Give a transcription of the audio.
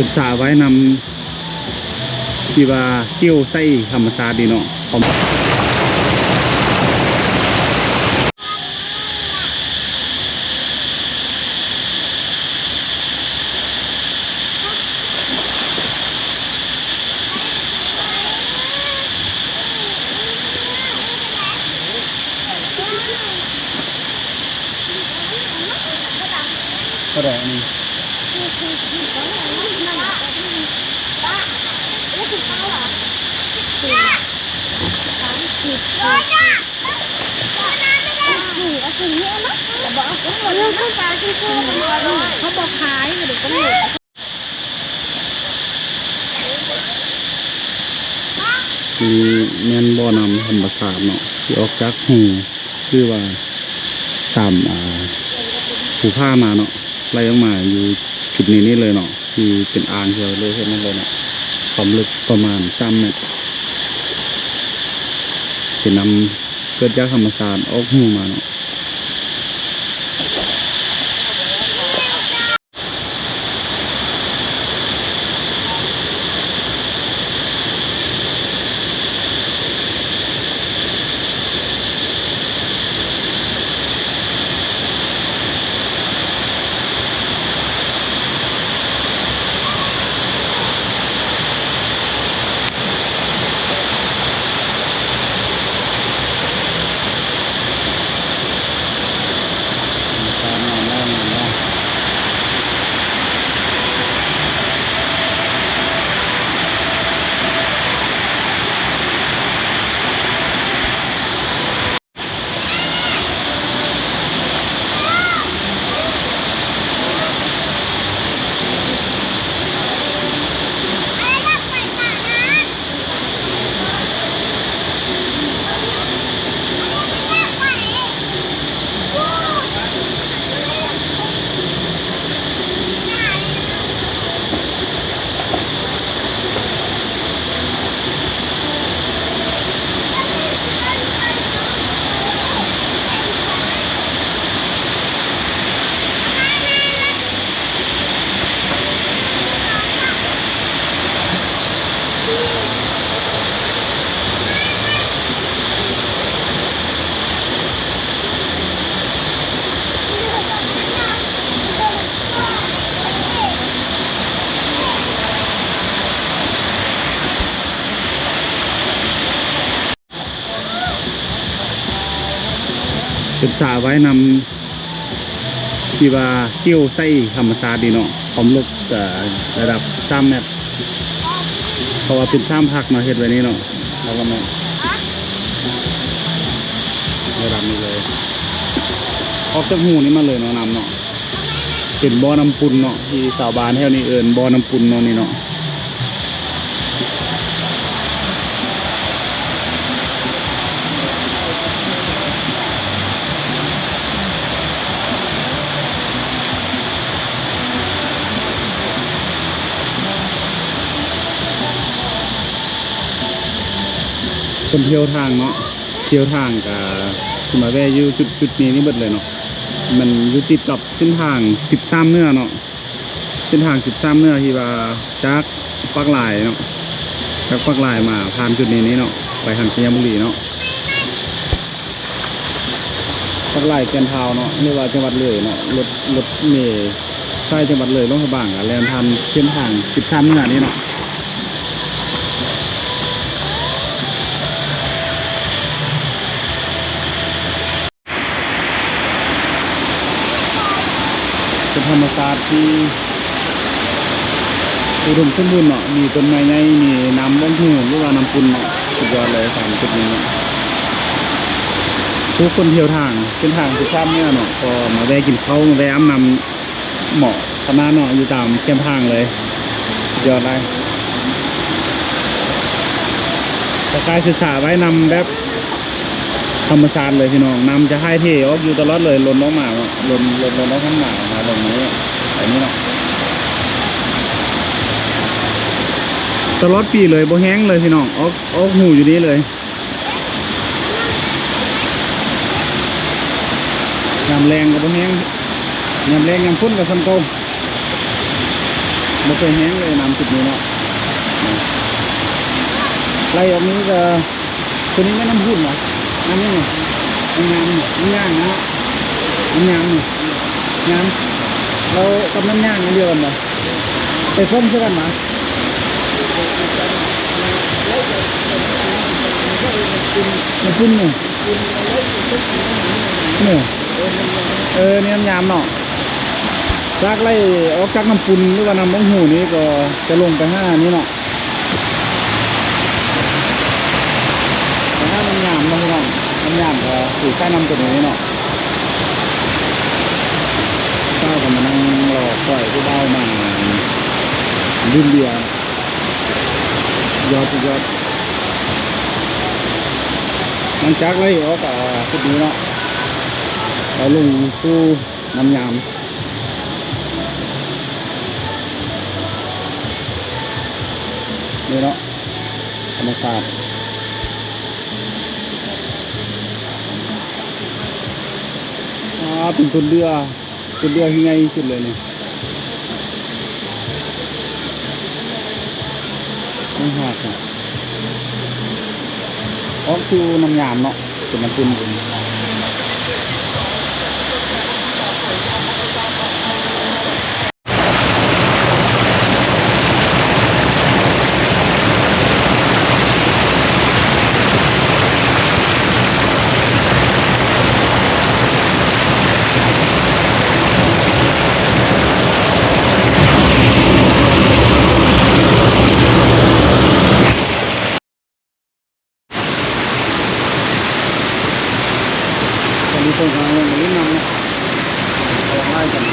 ເປັນສະວ່າຍນ້ຳທີ່ວ່າກ່ຽວໃສ່ທຳມະຊາດດີເນາະ. ເທົ່າໃດອັນນີ້? ເຂົາບໍ່ຂາຍ ເຂົາບໍ່ຂາຍ. ນີ້ແມ່ນບໍ່ນ້ຳທຳມະຊາດເນາະ ທີ່ອອກຈາກຮູ ຫຼືວ່າຕາມ ອ່າ ພູຜາມາເນາະ ໄຫຼອອກມາຢູ່ຈຸດນີ້ນີ້ເລີຍເນາະ ທີ່ເປັນອ່າງທີ່ເຮົາເລີຍເຫັນນັ້ນເລີຍເນາະ. ຄວາມເລິກປະມານສາມແມັດ ເປັນນ້ຳເກີດຈາກທຳມະຊາດອອກຮູມາເນາະ. ເປັນສະວ່າຍນ້ຳທີ່ວ່າກ່ຽວໃສ່ທຳມະຊາດດີເນາະ ຄວາມເລິກກະລະດັບສາມແມັດ ເພາະວ່າເປັນສາມພັກມາເຮັດໄວ້ນີ້ເນາະ ລະດັບນີ້ເລີຍ ອອກຈາກຮູນີ້ມາເລີຍເນາະ ນ້ຳເນາະ. ເປັນບໍ່ນ້ຳປຸນເນາະ ທີ່ຊາວບ້ານແຖວນີ້ເອີ້ນບໍ່ນ້ຳປຸນເນາະ ນີ້ເນາະ. ຄົນທ່ຽວທາງເນາະ ທ່ຽວທາງກະຊິມາແວ່ຢູ່ຈຸດ ຈຸດນີ້ນີ້ເບິດເລີຍເນາະ. ມັນຢູ່ຕິດກັບເສັ້ນທາງສິບສາມເໜືອເນາະ ເສັ້ນທາງສິບສາມເໜືອທີ່ວ່າຈາກປາກລາຍເນາະ ຈາກປາກລາຍມາຜ່ານຈຸດນີ້ນີ້ເນາະ ໄປທາງໄຊຍະບູລີເນາະ ປາກລາຍແກ່ນທາວເນາະ ຫຼືວ່າຈັງຫວັດເລີຍເນາະ. ລົດ ລົດເມສາຍຈັງຫວັດເລີຍ ຫຼວງພະບາງ ກະແລ່ນຜ່ານເສັ້ນທາງສິບສາມເໜືອນີ້ເນາະ. ເປັນທຳມະຊາດທີ່ອຸດົມສົມບູນເນາະ ມີຕົ້ນໄມ້ໃຫຍ່ ມີນ້ຳອອກຮູ ຫຼືວ່ານ້ຳປຸນເນາະ ສຸດຍອດເລີຍ ສາມຈຸດນີ້ເນາະ. ຜູ້ຄົນທ່ຽວທາງເສັ້ນທາງສິບສາມເໜືອເນາະ ກໍມາແວ່ກິນເຂົ້າ ມາແວ່ອາບນ້ຳ ເໝາະຂະໜາດເນາະ ຢູ່ຕາມແຄມທາງເລີຍ ສຸດຍອດຫຼາຍ. ສະກາຍສະສະໄວ້ນຳແບບ ທຳມະຊາດເລີຍພີ່ນ້ອງ ນ້ຳຈະຖ່າຍເທອອກຢູ່ຕະຫຼອດເລີຍ ຫຼົ່ນອອກມາເນາະ ຫຼົ່ນ ຫຼົ່ນ ຫຼົ່ນອອກມາ ມາລົງນີ້ ແບບນີ້ເນາະ ຕະຫຼອດປີເລີຍ ບໍ່ແຫ້ງເລີຍພີ່ນ້ອງ ອອກ ອອກຮູຢູ່ນີ້ເລີຍ. ຍາມແລ້ງກໍບໍ່ແຫ້ງ ຍາມແລ້ງຍາມຝົນກໍສ່ຳເກົ່າ. ບໍ່ເຄີຍແຫ້ງເລີຍນ້ຳຈຸດນີ້ເນາະ. ໄລ່ອອກນີ້ກໍ ຕົວນີ້ແມ່ນນ້ຳຫຸ່ນຫວາ? ນ້ຳຫຍັງນີ້? ນ້ຳຍາມນີ້ ນ້ຳຍາງນະ ນ້ຳຍາມນີ້ ຍາມ ແລ້ວກັບນ້ຳຍາງອັນດຽວກັນບໍ່? ໄປຊົມໃສ່ກັນຫວາ? ນ້ຳປຸ້ນນີ້ ນີ້ ເອີ ນີ້ນ້ຳຍາມເນາະ. ຈາກໄລ່ອອກຈາກນ້ຳປຸ້ນ ຫຼືວ່ານ້ຳບົງຫູນີ້ ກໍຈະລົງໄປຫານີ້ເນາະ ໄປຫານ້ຳຍາມເນາະພີ່ນ້ອງ. ນ້ຳຍາມກໍຊິໃຊ້ນ້ຳຕົວນີ້ເນາະ. ເຊົ້າກໍມານັ່ງລໍຄອຍຜູ້ບ່າວມາດື່ມເບຍ. ຍອດ ສຸດຍອດ. ຫຼັງຈາກໄລ່ອອກ ອ່າ ຈຸດນີ້ເນາະ ກໍລົງສູ່ນ້ຳຍາມນີ້ເນາະ ທຳມະຊາດ. ອ່າ ເປັນຕົ້ນເດື່ອ ຕົ້ນເດື່ອທີ່ໃຫຍ່ທີ່ສຸດເລີຍນີ້. ອອກສູ່ນ້ຳຍາມເນາະ ເປັນນ້ຳປຸ້ນ. ຕອນນີ້ເພິ່ນກຳລັງລົງໄປຫຼິ້ນນ້ຳເນາະ ອອກໄລ່ກັນ.